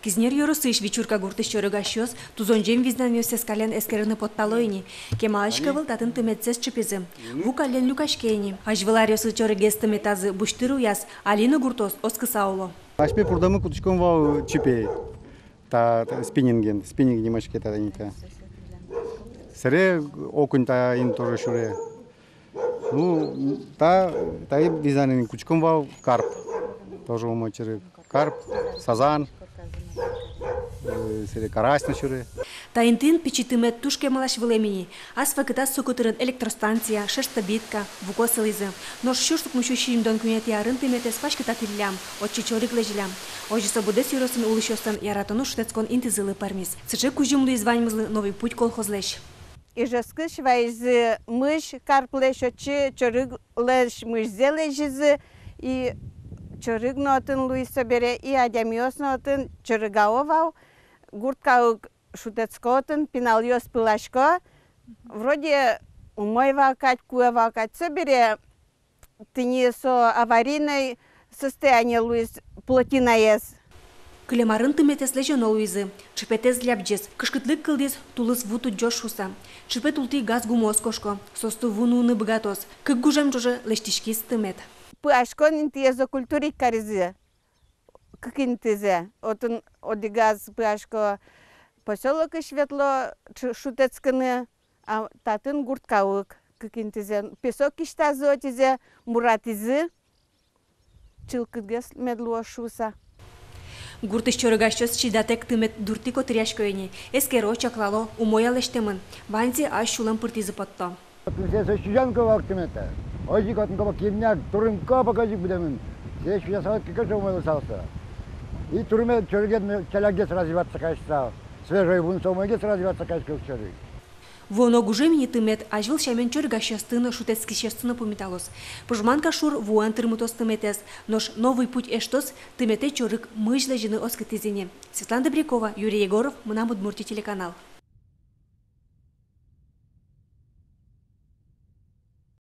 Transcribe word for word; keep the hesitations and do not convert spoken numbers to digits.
Кизнер ёросысь Вечурка гуртысь чорыгасьёс тузонӟем визнанъёссэс каллен эскерыны поттало ини. Кемалась ӧвӧл татын тыметсэс чипизы. Ву каллен люкаське ини. Азьвыл аръёсы чорыгез тыметазы бусьтыр уяз, али но гуртоос оскыса уло. Асьме пурдамы кутӥськом вал чипей. Та, та спиннинген, спиннинг нимаське та, тани та. Сэре окунь таин тоже сюре. Ну, та, та визнанэн кутӥськом вал карп. Тоже умой чорыг. Карп, сазан, э, сэре карась но сюре. Та интыын пичи тымет туж кемалась вылэм ини. Ас вакытаз со котырын электростанция, шерстобитка, вуко сылӥзы. Нош сюрс укмыссю сизьымдон куинетӥ арын тыметэз паськытатӥллям, отчы чорыг лэзиллям. Озьы со быдэс ёросын улӥсьёслэн яратоно шутэтскон интызылы пӧрмиз. Сыӵе кузьым луиз ваньмызлы «Новый путь» колхозлэсь. Ижевскысь вайизы мызь карплэсь, отчы чорыглэсь мызьзэ лэзизы, и чорыг но отын луиз собере, и адямиос но отын чорыгао вал, гурт калык шутэтско отын, пиналъёс пыласько, вроде умой вал кадь, кулэ вал кадь, собере тӥни со аварийной состояние луиз плотинаез. Кылем арын тыметэз лэзёно луизы, чипетэз лябӟиз, кышкытлык кылдӥз, тулыс ву тудӟоз шуыса. Чипет ултӥ газ гумыос кошко, соосты ву нуыны быгатоз. Кык гужем ӵоже лэсьтӥськиз тымет. Пыласькон интыез окультурить каризы. Кык интызэ. Отын одӥгаз пыласько, посёлокысь ветло ш-, шутэтскыны, а татын гурт калык кык интызэ. Песок кисьтазы, отӥзэ муратӥзы, чылкытгес мед луоз шуыса. Гуртысь чорыгасьёс чидатэк тымет дуртӥ котыръясько ини, эскеро, чаклало, умой-а лэсьтэмын. Ваньзэ ас сюлэм пыртӥзы потто. Отын сое сузян ке вал тыметэ, озьы ик отын копак кемняк турын копак озьы ик будэмын. Сое сузяса вал ке, кыӵе умой луысал со. И турме чорыгед но ӵалякгес развиваться кариськысал. Свежой вуын со умойгес развиваться кариське ук чорыг. Вуоно гужем ини тымет, азьвыл сямен чорыгасьёсты но, шутэтскисьёсты но пумиталоз. Пужманка шур вуэн тырмытоз тыметэз, нош «Новый путь» эштос тыметэ чорыг мызь лэзьыны оскытӥз ини. Светлана Добрякова, Юрий Егоров, «Мынам Удмуртие» телеканал.